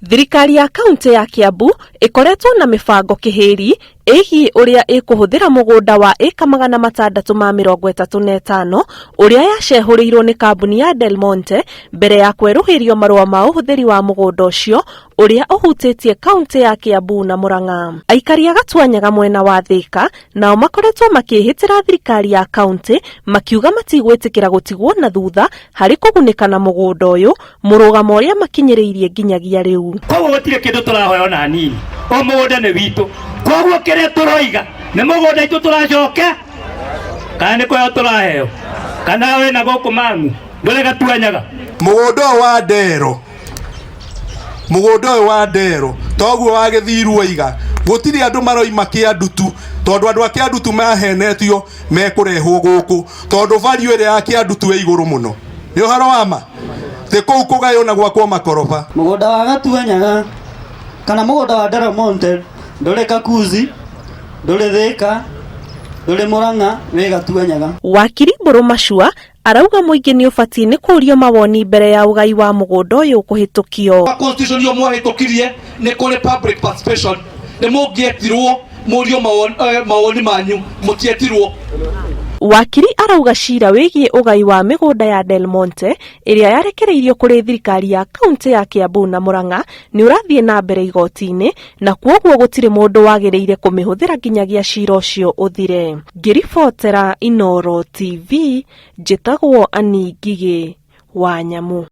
Thirikari ya kaunti ya Kiambu ĩkoretwo na mĩbango kĩhĩri ĩgiĩ ũrĩa ĩkũhũthĩra mũgũnda wa ĩka 635 ũrĩa yacehũrĩirwo nĩ kambuni ya Del Monte mbere ya kwerũhĩrio marũa ma ũhũthĩri wa mũgũnda ũcio ũrĩa ũhutĩtie kaunti ya Kiambu na Murang'a. Aikari a Gatuanyaga mwena wa Thika nao makoretwo makĩhĩtĩra thirikari ya kaunti makiuga matigwĩtĩkĩra gũtigwo na thutha harĩ kũgunĩka na mũgũnda ũyũ mũrũgamo ũrĩa makinyĩrĩirie nginyagia rĩu. Koguo gũtirĩ kĩndũ tũrahoya ona nini, o mũgũnda nĩ witũ. Koguo kĩrĩa tũroiga nĩ mũgũnda itũ tũracoke kana nĩ kũheo tũraheo kana wĩna gũkũ mangu ndũrĩ Gatuanyaga. Mũgũnda ũyũ wa Ndero, mũgũnda ũyũ wa Ndero toguo wa Gĩthiru oiga, gũtirĩ andũ maroima Kĩandutu tondũ andũ a Kĩandutu mahenetio mekũrehwo gũkũ tondũ value ĩrĩa ya Kĩandutu ĩ igũrũ mũno. Nĩ ũhoro wa ma tĩ kũu kũgaywo na gwakwo makoroba. Mũgũnda wa Gatuanyaga kana mũgũnda wa Del Monte ndũrĩ Kakuzi, ndũrĩ Thika, ndũrĩ Murang'a, wĩ Gatuanyaga. Wakiri Mbũrũ Macua arauga mũingĩ nĩ ũbatiĩ nĩ kũũrio mawoni mbere ya ũgai wa mũgũnda ũyũ kũhĩtũkio. Constitution iyo mwahĩtũkirie nĩ kũrĩ public participation, nĩ mũngĩetirwo mũrio mawoni manyu, mũtietirwo. Wakiri arauga cira wĩgiĩ ũgai wa mĩgũnda ya Del Monte ĩrĩa yarekereirio kũrĩ thirikari ya kaunti ya Kiambu na Murang'a nĩ ũrathiĩ na mbere igoti-inĩ na kwoguo gũtirĩ mũndũ wagĩrĩire kũmĩhũthĩra nginyagia cira ũcio ũthire. Ngĩribotera Inooro TV, njĩtagwo Annie Ngigĩ wa Nyamu.